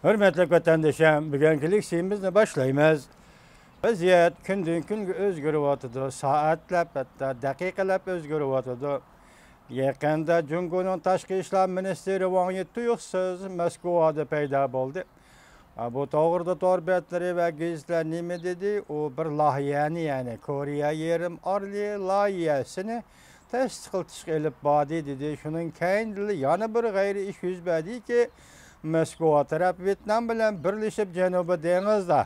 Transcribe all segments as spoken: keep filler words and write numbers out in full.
ھۆرمەتلىك ۋەتەندىشىم، بۈگۈنكى لېكسىيىمىزنى باشلايمىز. ۋەزىيەت كۈندىن-كۈنگە ئۆزگىرىۋاتىدۇ، سائەتلەپ، ھەتتا دەقىقىلەپ ئۆزگىرىۋاتىدۇ. يېقىندا جۇڭگونىڭ تاشقى ئىشلار مىنىستىرى ۋاڭ يى تۇيۇقسىز مەسكۇۋادا پەيدا بولدى. بۇ توغرىدا تور بەتلىرى ۋە گېزىتلەر نېمە دېدى؟ ئۇ بىر لايىھەنى، يەنى كورېيە يېرىم ئارىلى لايىھەسىنى تەستىقلىتىشقا ئېلىپ باردى، دېدى. شۇنىڭ كەينىدىلا يەنە بىر غەيرىي ئىش يۈز بەردىكى، مەسكۇۋا تەرەپ ۋيېتنام بىلەن بىرلىشىپ جەنۇبىي دېڭىزدا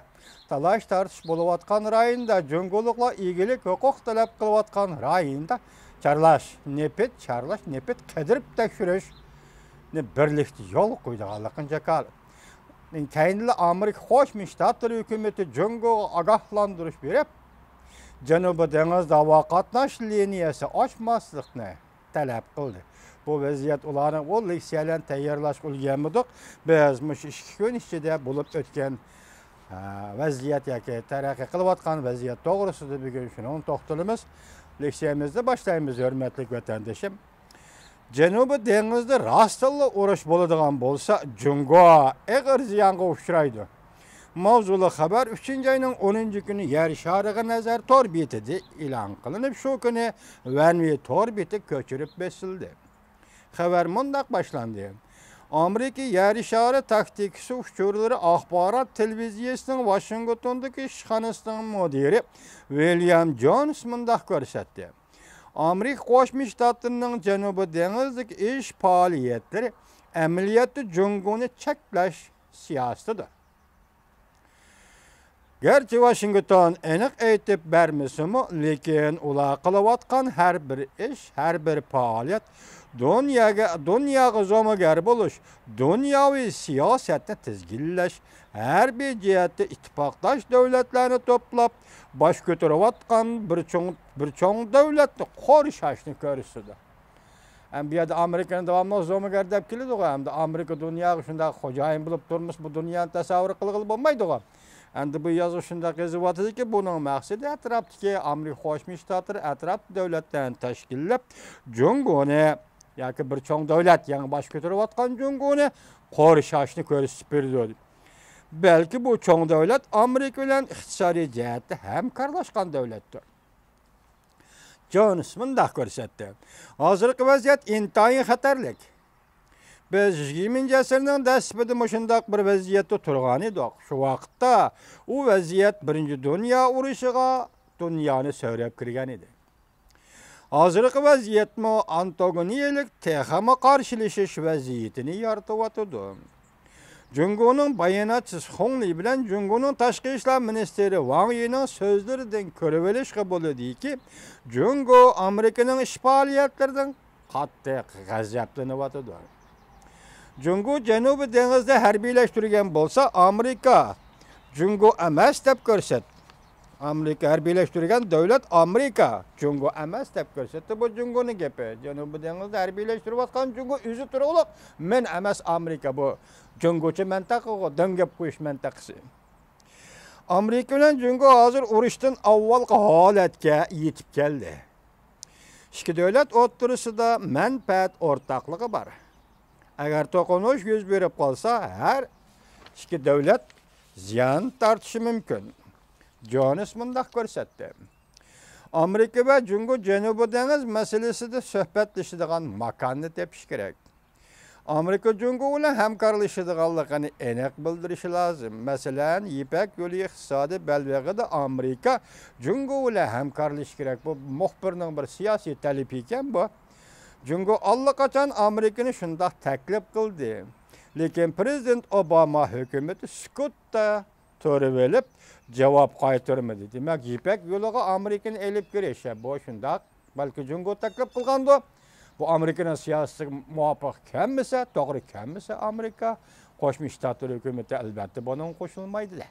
تالاش-تارتىش بولۇۋاتقان رايوندا، جۇڭگولۇقلار ئىگىلىك ھوقۇق تەلەپ قىلىۋاتقان رايوندا چارلاش، نېفىت چارلاش، نېفىت قىدىرىپ تەكشۈرۈشنى بىرلىكتە يولغا قويىدىغانلىقىنى جاكارلىدى. كەينىدىلا ئامېرىكا قوشما شتاتلىرى ھۆكۈمىتى جۇڭگوغا ئاگاھلاندۇرۇش بېرىپ، جەنۇبىي دېڭىز ھاۋا قاتناش لىنىيەسى ئاچماسلىقنى تەلەپ قىلدى. بۇ ۋەزىيەت ئۇلارنىڭ، ئۇ لېكسىيەلەرنى تەييارلاشقا ئۈلگۈرمىدۇق. بىز مۇشۇ ئىككى كۈن ئىچىدە بولۇپ ئۆتكەن، ئە، ۋەزىيەت ياكى تەرەققىي قىلىۋاتقان ۋەزىيەت توغرىسىدا بۈگۈن شۇنىڭغا توختىلىمىز. لېكسىيەمىزنى باشلايمىز، ھۆرمەتلىك ۋەتەندىشىم. جەنۇبىي دېڭىزدا راستتىنلا ئۇرۇش بولىدىغان بولسا، جۇڭگو ئېغىر زىيانغا ئۇچرايدۇ. ماۋزۇلۇق خەۋەر ئۈچىنچى ئاينىڭ ئونىنچى كۈنى يەر شارىغا نەزەر تور بېتىدە ئېلان قىلىنىپ، شۇ كۈنى ۋەنۋى تور بېتى كۆچۈرۈپ بېسىلدى. خەۋەر مۇنداق باشلاندى. ئامېرىكا يەر شارى تاكتىكىسى ئۇچۇرلىرى ئاخبارات تېلېۋىزىيىسىنىڭ ۋاشىنگتوندىكى ئىشخانىسىنىڭ مۇدىرى ۋىليام جونس مۇنداق كۆرسەتتى. ئامېرىكا قوشما شتاتلىرىنىڭ جەنۇبىي دېڭىزدىكى ئىش پائالىيەتلىرى ئەمەلىيەتتە جۇڭگونى چەكلەش سىياسىتىدۇر. گەرچە ۋاشىنگتون ئېنىق ئېيتىپ بەرمىسىمۇ، لېكىن ئۇلار قىلىۋاتقان ھەر بىر ئىش، ھەر بىر پائالىيەت دۇنياغا، دۇنياغا زومىگەر بولۇش، دۇنياۋى سىياسەتنى تىزگىنلەش، ھەربىي جەھەتتە ئىتتىپاقداش دۆلەتلەرنى توپلاپ، باش كۆتۈرۈۋاتقان بىر چوڭ، بىر چوڭ دۆلەتنى قورشاشنى كۆرسىتىدۇ. ئەمدى بۇ يەردە ئامېرىكىنى داۋاملىق زومىگەر دەپ كېلىدىغۇ. ئەمدى ئامېرىكا دۇنياغا شۇنداق خوجايىن بولۇپ تۇرمىسا، بۇ دۇنيانى تەسەۋۋۇر قىلغىلى بولمايدىغۇ. ئەمدى بۇ يازغۇچى شۇنداق يېزىۋاتىدۇكى، بۇنىڭ مەقسىتى ئەتراپتىكى ئامېرىكا قوشما شتاتلىرى ئەتراپتا دۆلەتلەرنى تەشكىللەپ، جۇڭگونى ياكى بىر چوڭ دۆلەت، يېڭى باش كۆتۈرۈۋاتقان جۇڭگونى قورشاشنى كۆرسىتىپ بېرىدۇ. بەلكى بۇ چوڭ دۆلەت ئامېرىكا بىلەن ئىقتىسادىي جەھەتتە ھەمكارلاشقان دۆلەتتۇر. جونس مۇنداق كۆرسەتتى. ھازىرقى ۋەزىيەت ئىنتايىن خەتەرلىك. بىز يىگىرمىنچى ئەسىرنىڭ دەسلىپىدە مۇشۇنداق بىر ۋەزىيەتتە تۇرغان ئىدۇق. شۇ ۋاقىتتا ئۇ ۋەزىيەت بىرىنچى دۇنيا ئۇرۇشىغا، دۇنيانى سۆرەپ كىرگەن ئىدى. ھازىرقى ۋەزىيەتمۇ ئانتاگونىيەلىك، تېخىمۇ قارشىلىشىش ۋەزىيىتىنى يارىتىۋاتىدۇ. جۇڭگونىڭ باياناتچىسى خۇڭ لى بىلەن جۇڭگونىڭ تاشقى ئىشلار مىنىستىرى ۋاڭ يىنىڭ سۆزلىرىدىن كۆرۈۋېلىشقا بولىدۇكى، جۇڭگو ئامېرىكىنىڭ ئىش پائالىيەتلىرىدىن قاتتىق غەزەپلىنىۋاتىدۇ. جۇڭگو جەنۇبىي دېڭىزدا ھەربىيلەشتۈرگەن بولسا، ئامېرىكا جۇڭگو ئەمەس دەپ كۆرسەت. ئامېرىكا ھەربىيلەشتۈرگەن دۆلەت ئامېرىكا، جۇڭگو ئەمەس دەپ كۆرسەتتى. بۇ جۇڭگونىڭ گېپى. جەنۇبىي دېڭىزدا ھەربىيلەشتۈرۈۋاتقان جۇڭگو ئۆزى تۇرۇقلۇق، مەن ئەمەس ئامېرىكا، بۇ جۇڭگوچە مەنتىقىغۇ، دۆڭ گەپ قويۇش مەنتىقىسى. ئامېرىكا بىلەن جۇڭگو ھازىر ئۇرۇشتىن ئاۋۋالقى ھالەتكە يېتىپ كەلدى. ئىككى دۆلەت ئوتتۇرىسىدا مەنپەئەت ئورتاقلىقى بار. ئەگەر توقۇنۇش يۈز بېرىپ قالسا، ھەر ئىككى دۆلەت زىيان تارتىشى مۇمكىن. جونس مۇنداق كۆرسەتتى. ئامېرىكا ۋە جۇڭگو جەنۇبىي دېڭىز مەسىلىسىدە سۆھبەتلىشىدىغان ماكاننى تېپىش كېرەك. ئامېرىكا جۇڭگو بىلەن ھەمكارلىشىدىغانلىقىنى ئېنىق بىلدۈرۈشى لازىم. مەسىلەن، يىپەك يولى ئىقتىسادىي بەلبېغىدا ئامېرىكا جۇڭگو بىلەن ھەمكارلىشىشى كېرەك. بۇ مۇخبىرنىڭ بىر سىياسىي تەلىپى ئىكەن بۇ. جۇڭگو ئاللىقاچان ئامېرىكىنى شۇنداق تەكلىپ قىلدى. لېكىن پىرېزىدېنت ئوباما ھۆكۈمىتى سۈكۈتتە تۇرۇۋېلىپ جاۋاب قايتۇرمىدى. دېمەك، يىپەك يولىغا ئامېرىكىنى ئېلىپ كىرىش، بۇ شۇنداق. بەلكى جۇڭگو تەكلىپ قىلغاندۇ. بۇ ئامېرىكىنىڭ سىياسىتىگە مۇۋاپىق كەلمىسە، توغرا كەلمىسە، ئامېرىكا قوشما شتاتلار ھۆكۈمىتى ئەلۋەتتە بۇنىڭغا قوشۇلمايدۇ.